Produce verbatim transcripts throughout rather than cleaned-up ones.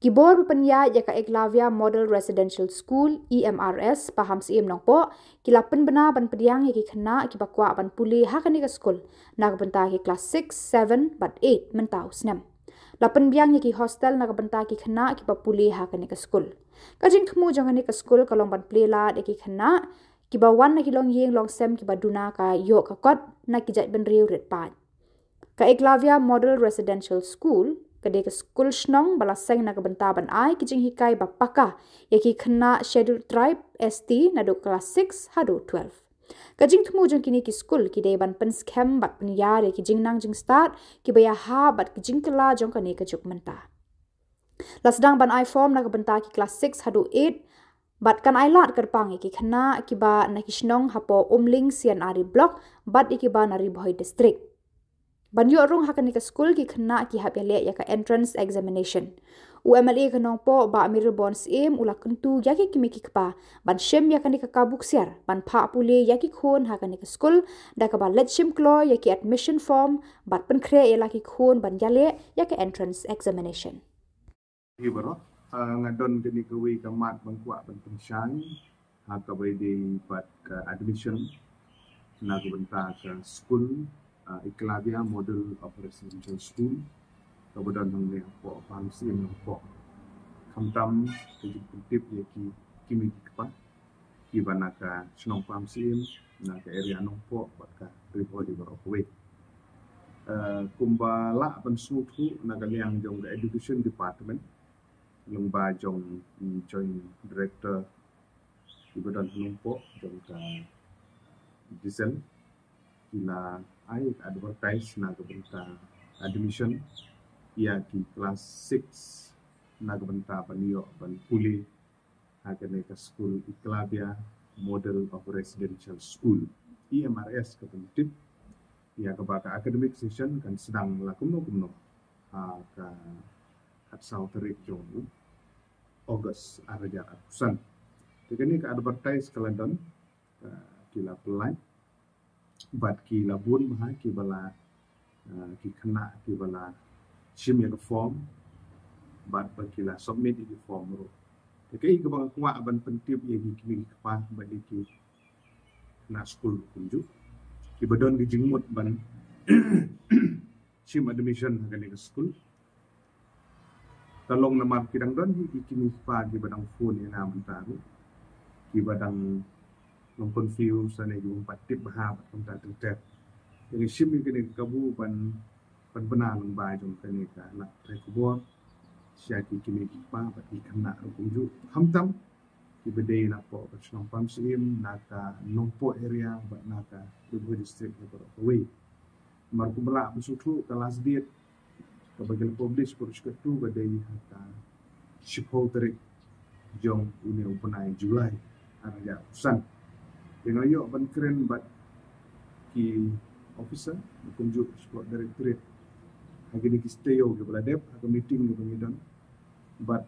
Ki bor ba pynïaid ïa ka Eklavya Model Residential School, E M R S, Pahamsyiem Nongpoh, ki la pynbna ban pdiang ïa ki khynnah kiba kwah ban pule ha kane ka skul na ka bynta ki klas six, seven bad eight mynta u snem. La pynbiang ïa ki hostel na ka bynta ki khynnah kiba pule ha kane ka skul. Ka jingthmu jong kane ka skul ka long ban plie lad ïa ki khynnah kiba wan na ki longïing longsem kiba duna ka ïoh ka kot na ki jaitbynriew rit paid. Ka Eklavya Model Residential School ka dei ka skul shnong ba la seng na ka bynta ban ai ki jinghikai ba paka ïa ki khynnah Scheduled Tribe, S T, naduh klas six haduh twelve. Ka jingthmu jong kine ki skul ki dei ban pynskhem bad pynïar ïa ki jingnang jingstad kiba ïahap bad ki jingkylla jong kane ka juk mynta. La sdang ban ai form na ka bynta ki klas six haduh eight bad kan ai lad kyrpang ïa ki khynnah kiba na ki shnong hapoh Umling C and R D Block bad ïa kiba na Ri Bhoi District. Ban ïoh rung ha kane ka skul ki khynnah ki hap ïaleh ïa ka entrance examination. U M L A ka Nongpoh Bah Mayralborn Syiem u la kyntu ïa ki kmie ki kpa ban shim ïa kane ka kabu ksiar ban phah pule ïa ki khun ha kane ka skul da kaba leit shim kloi ïa ki admission form bad pynkhreh ïa la ki khun ban ïaleh ïa ka entrance examination. Hi baroh, ah, nga don kane kawei ka mat ban kwah ban pynshai ha kaba ïadei bad ka admission na ka bynta ka skul, ah, Eklavya Model of Residential School kaba don hangne hapoh Pahamsyiem Nongpoh. Khamtam ka jingpyntip ïa ki kmie ki kpa kiba na ka shnong Pahamsyiem, na ka area Nongpoh bad ka Ri Bhoi baroh kawei. Eh, kumba lah ban sngewthuh na ka liang jong ka Education Department lyngba jong i Joint Director kiba don ha Nongpoh jong ka DISEL, ki la ai advertise na ka bynta admission ïa ki klas six na ka bynta ban ïoh ban pule ha kane ka skul Eklavya Model of Residential School, E M R S ka pyntip, ïa kaba ka academic session kan sdang la kumno kumno ha ka khatsaw tarik jong u August ar hajar arphew san. Te kane ka advertise ka la don, ka ki la pynlait bad ki la bun bha kiba la, ah, ki khynnah kiba la shim ïa ka form bad ba ki la submit ïa ki form ruh. Te kaei kaba nga kwah ban pyntip ïa ki kmie ki kpa bad ïa ki khynnah skul kumjuh kiba don ki jingmut ban shim admission ha kane ka skul. Ka long namar ki dang don hi ki kmie ki kpa kiba dang phone ïa nga mynta ruh, kiba dang long confuse ne kiba ym pat tip bha bad kumta ter ter. Te nga shim ïa kane ka kabu ban, ban pynbna lyngba jong kane ka lad pathai khubor sha ki kmie ki kpa bad ki khynnah ruh kumjuh, khamtam kiba dei napoh ka shnong Pahamsyiem, na ka Nongpoh area bad na ka Ri Bhoi District baroh kawei. Namar kumba lah ban sngewthuh, ka last date kaba ki la publish pyrshah tu ka dei ha ka shiphew tarik jong une u bnai July ar hajar arphew san. Te nga la ïoh ban kren bad ki officer kumjuh Sport Directorate ha kine ki step kiba la dep ha ka meeting kaba ngi don bad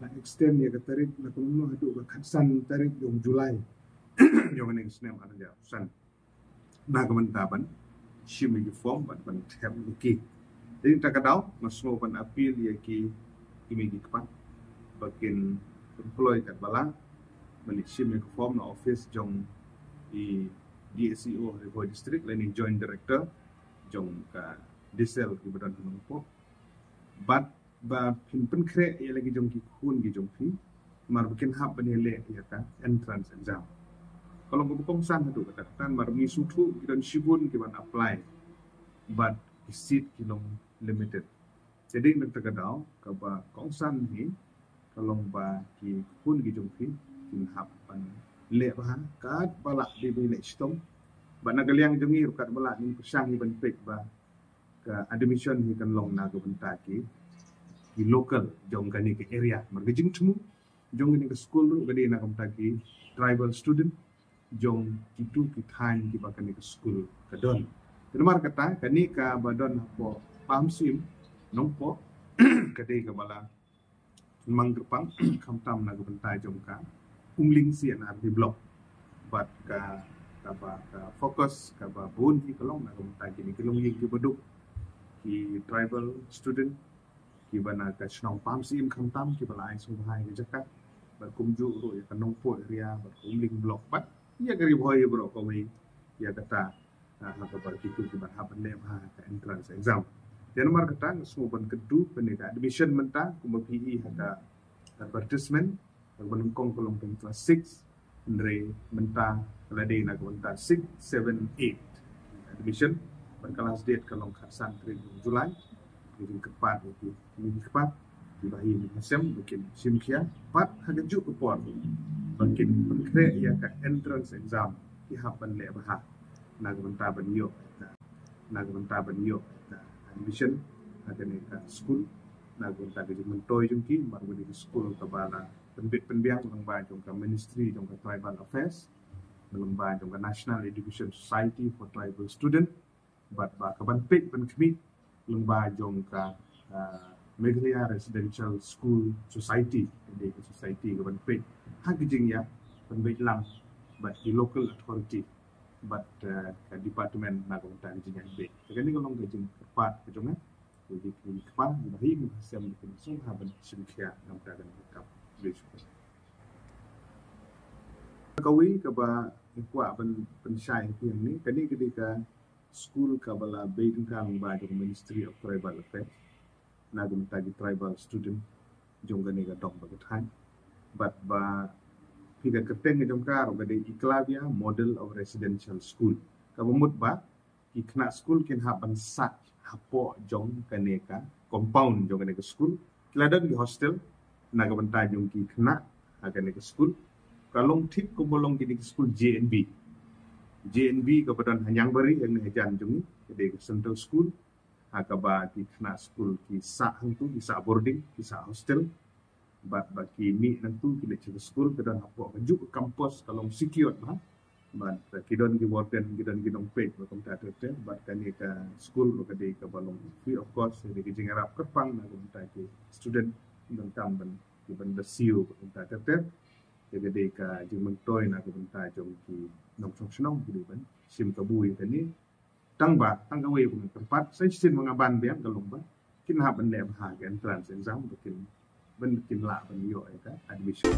la extend ïa ka tarik na kumno haduh ka khatsan tarik jong July jong kane ka snem ar hajar arphew san. Na ka bynta ban shim ïa ki form bad ban thep ïa ki. Te mynta ka daw nga sngew ban appeal ïa ki kmie ki kpa ba kin pynkloi katba lah ban leit shim ïa ki form na office jong i DSEO Ri Bhoi District lane Joint Director jong ka DISEL kiba don ha Nongpoh. Bad ba phin pynkhreh ïa la ki jong ki khun ki jong phi, namar ba kin hap ban ïaleh ïa ka entrance exam. Ka long kaba kongsan haduh katta katta, namar ngi sngewthuh ki don shibun kiban apply bad ki seat ki long limited. Te dei na kata ka daw kaba kongsan hi ka long ba ki khun ki jong phi kin hap ban leh bha katba lah dei ban leh shitom. Bad na ka liang jong ngi ruh katba lah ngin pyrshang hi ban peit ba ka admission hi kan long na ka bynta ki, ki local jong kane ka area. Namar ka jingthmu jong kane ka skul ruh ka dei na ka bynta ki tribal student jong kitu ki thaiñ kiba kane ka skul ka don. Te namar kata kane kaba don hapoh Pahamsyiem Nongpoh ka dei kaba la mang kyrpang khamtam na ka bynta jong ka Umling C and R D Block. Bad ka, kaba ka focus kaba bun hi ka long na ka bynta kine ki longïing kiba duk, ki tribal student, kiba na ka shnong Pahamsyiem khamtam kiba la ai sngewbha ïa ka jaka, bad kumjuh ruh ïa ka Nongpoh area, bad ka Umling block, bad ïa ka Ri Bhoi baroh kawei, ïa kata, ah, ha kaba kitu kiba hap ban leh bha ka entrance exam. Te namar kata nga sngewbha ban kyntu kane ka admission mynta, kumba phi i ha ka advertisement, kaba nyngkong ka long ka class six, hynrei mynta ka la dei na ka bynta six, seven, eight admission. Bad ka last date ka long khatsan tarik July. Ka jingkyrpad ïa ki, ki kpa, ki bahaïing bahaïing sem, ba kin shim khia, bad ha kajuh ka por ba kin pynkhreh ïa ka entrance exam, ki hap ban leh bha na ka bynta ban ïoh, na ka bynta ban ïoh admission ha kane ka skul, na ka bynta ka jingmyntoi jong ki, namar kane ka skul kaba la pynbit pynbiang lyngba jong ka Ministry jong ka Tribal Affairs, lyngba jong ka National Education Society for Tribal Student, bad ba ka ban peit ban khmih lyngba jong ka, ah, Meghalaya Residential School Society, ka dei ka society ka ban peit ha ka jingïa pynbeit lang bad ki local authority bad, ah, ka department na ka bynta ka jingïa pynbeit. Te kane ka long ka jingkyrpad ka jong nga, ka jingkyrpad, ki bahaïing bahaïing sem, ki sngewbha ban shim khia na ka bynta kane ka kam. Kawei kaba nga kwah ban pynshai ha phi hangne, kane ka dei ka skul kaba la bei tyngka lyngba jong Ministry of Tribal Affairs, na ka bynta ki tribal student jong kane ka dong bad ka thaiñ. Bad ba phi, ka kyrteng ka jong ka ruh ka dei Eklavya Model of Residential School. Kaba mut ba ki khynnah skul kin hap ban sah hapoh jong kane ka compound jong kane ka skul. Ki la don ki hostel na ka bynta jong ki khynnah ha kane ka skul. Ka long thik kumba long kine ki skul J N V. J N V kaba don ha Niangbari, hangne hajan jong ngi, ka dei ka central school, ha kaba ki khynnah skul ki sah hangtu, ki sah boarding, ki sah hostel. Bad ba ki mih nangtu, ki leit sha ka skul, ka don hapoh kajuh ka campus, ka long secured bha. Bad, eh, ki don ki warden, ki don ki nongpeit bad kumta ter ter. Bad kane ka skul ruh ka dei kaba long free of cost, ka dei ka jingïarap kyrpang na ka bynta ki student, donkam ban, ki ban da siew bad kumta ter ter. Te ka dei ka jingmyntoi na ka bynta jong ki nongshong shnong, ki dei ban shim kabu ïa kane. Tang ba, tang kawei ba nga kyrpad, sa shisien ba nga ban biang ka long ba kin hap ban leh bha ka entrance exam, ba kin, ban kin lah ban ïoh ïa ka admission.